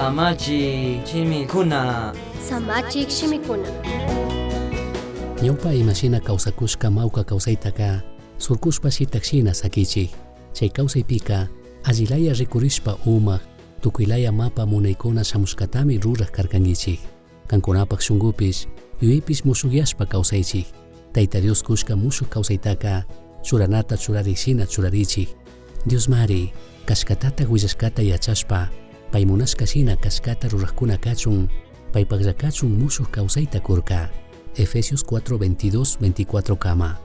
Samachik shimikuna. Samachik shimikuna. Ñawpa imashina kawsakushka mawka kawsaytaka surkushpa shitak shina sakichik. Chay kawsaypika allilaya rikurishpa umak, tukuylaya mapa munaykuna shamushkatami rurak karkankichik. Kankunapak shunkupish, yuyaypish mushukyashpa kawsaychik. Tayta Dios kushka mushuk kawsaytaka churanata churarik shina churarichik. Diosmari, kashkatatak willashkata yachashpa, pay munashka shina kashkata rurakkuna kachun, paypaklla kachun mushuk kawsayta kurka. Efesios 4, 22, 24 kama.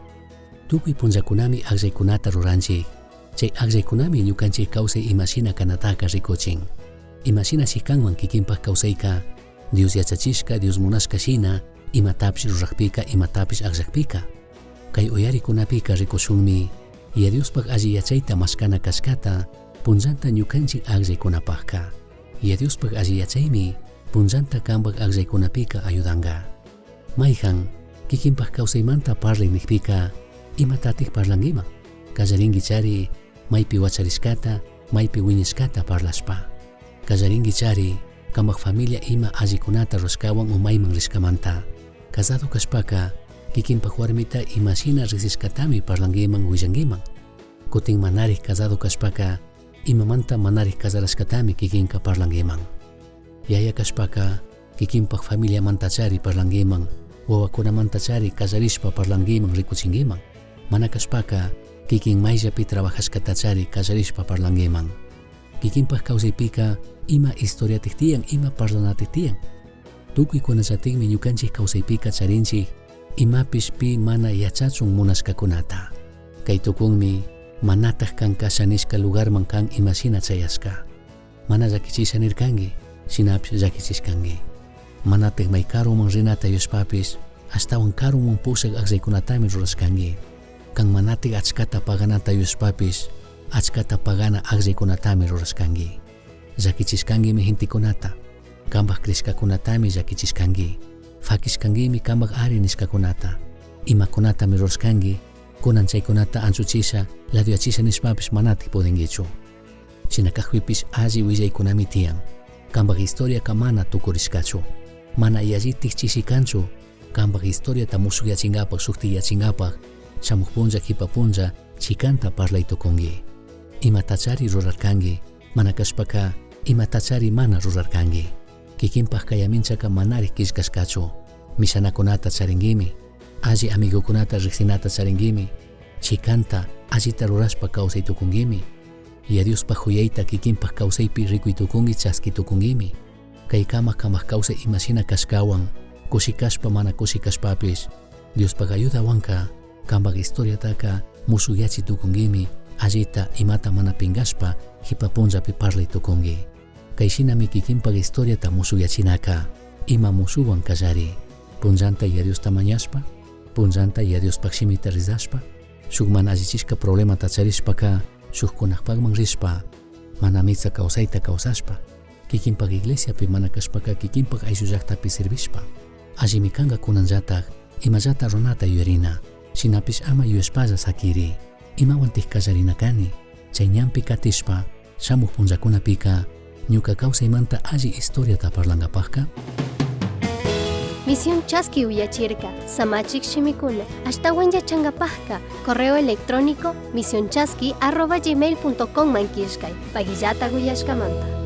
Tukuy punllakunami akllaykunata ruranchik. Chay akllaykunami ñukanchik kawsay imashina kanataka rikuchin. Imashinashi kanman kikinpak kawsayka, Dios yachachishka, Dios munashka shina, imatapish rurakpika, imatapish akllakpika. Kay uyarikunapika rikushunmi, Yaya Diospak alli yachayta mashkana kashkata, punllanta ñukanchik akllaykunapakka. Yaya Diospak alli yachaymi punllanta kanpak akllaykunapika ayudanka. Mayhan kikinpak kawsaymanta parlay nikpika, imatatik parlankiman? Kallarinkichari maypi wacharishkata, maypi wiñashkata parlashpa. Kallarinkichari kanpak familia ima allikunata rurashkawan o mayman rishkamanta. Casado kashpaka, kikinpak warmita imashina riksishkatami parlankiman willankiman. Kutin manarik casado kashpaka, imamanta manarik casarashkatami kikinka parlankiman. Yaya kashpaka, kikinpak familiamantachari parlankiman, wawakunamantachari kallarishpa parlankiman rikuchinkiman. Mana kashpaka, kikin mayllapi trabajashkatachari kallarishpa parlankiman. Kikinpak kawsaypika ima historiatik tiyan, ima parlanatik tiyan. Tukuykunallatikmi ñukanchik kawsaypika charinchik imapish pi mana yachachun munashkakunata. Kay tukunmi manatak kan kasha nishka lugarman kan imashina chayashka. Mana llakichisha nirkanki, shinapish llakichishkanki. Manatak may karuman rinata yuyashpapish, ashtawan karuman pushak akllaykunatami rurashkanki. Kan manatik achkata paganata yuyashpapish, achkata pagana akllaykunatami rurashkanki. Llakichishkankimi gentekunata, kanpak crishkakunatami llakichishkanki. Fakishkankimi kanpak ari nishkakunata. Imakunatami rurashkanki, kunan chaykunata anchuchisha, ladoyachisha nishpapish manatik pudinkichu. Shina kakpipish alli willaykunami tiyan. Kanpak historiaka mana tukurishkachu. Mana yallitik chishi kanchu. Kanpak historiata mushukyachinkapak, shuktiyachinkapak, shamuk punlla, kipa punlla, chikanta parlay tukunki. Imatachari rurarkanki, mana kashpaka imatachari mana rurarkanki. Kikinpak kayaminchaka manarik killkashkachu. Mishanakunata charinkimi, alli amigokunata riksinata charinkimi, chikanta allita rurashpa kawsay tukunkimi. Yaya Diospak huyayta kikinpak kawsaypi rikuy tukunki, chaski tukunkimi. Kay kamak kamak kawsay imashina kashkawan, kushi kashpa mana kushi kashpapish, Diospak ayudawanka kanpak historiataka mushuyachi tukunkimi, allita imata mana pinkashpa jipa punllapi parlay tukunki. Kay shinami kikinpak historiata mushuyachinaka, ima mushuwan kallari. Punllanta Yaya Diosta mañashpa, punllanta Yaya Diospak shimita rizashpa, shuk mana allichishka problemata charishpaka, shukkunakpakman rishpa, mana mitsa kawsayta kawsashpa, kikinpak iglesiapi mana kashpaka kikinpak ayllu llaktapi servishpa. Allimi kanka kunanllatak imallata runata yuyarina, shinapish ama yuyashpalla sakiri. Imawantik kallarina kani, chay ñanpi katishpa, shamuk punllakunapika, ñuka kawsaymanta alli historiata parlankapakka. Misión Chaski uyachirka, Samachik shimikuna, ashtawan yachangapajka, correo electrónico misionchaski arroba gmail punto com man killkay, pagillata uyashkamanta.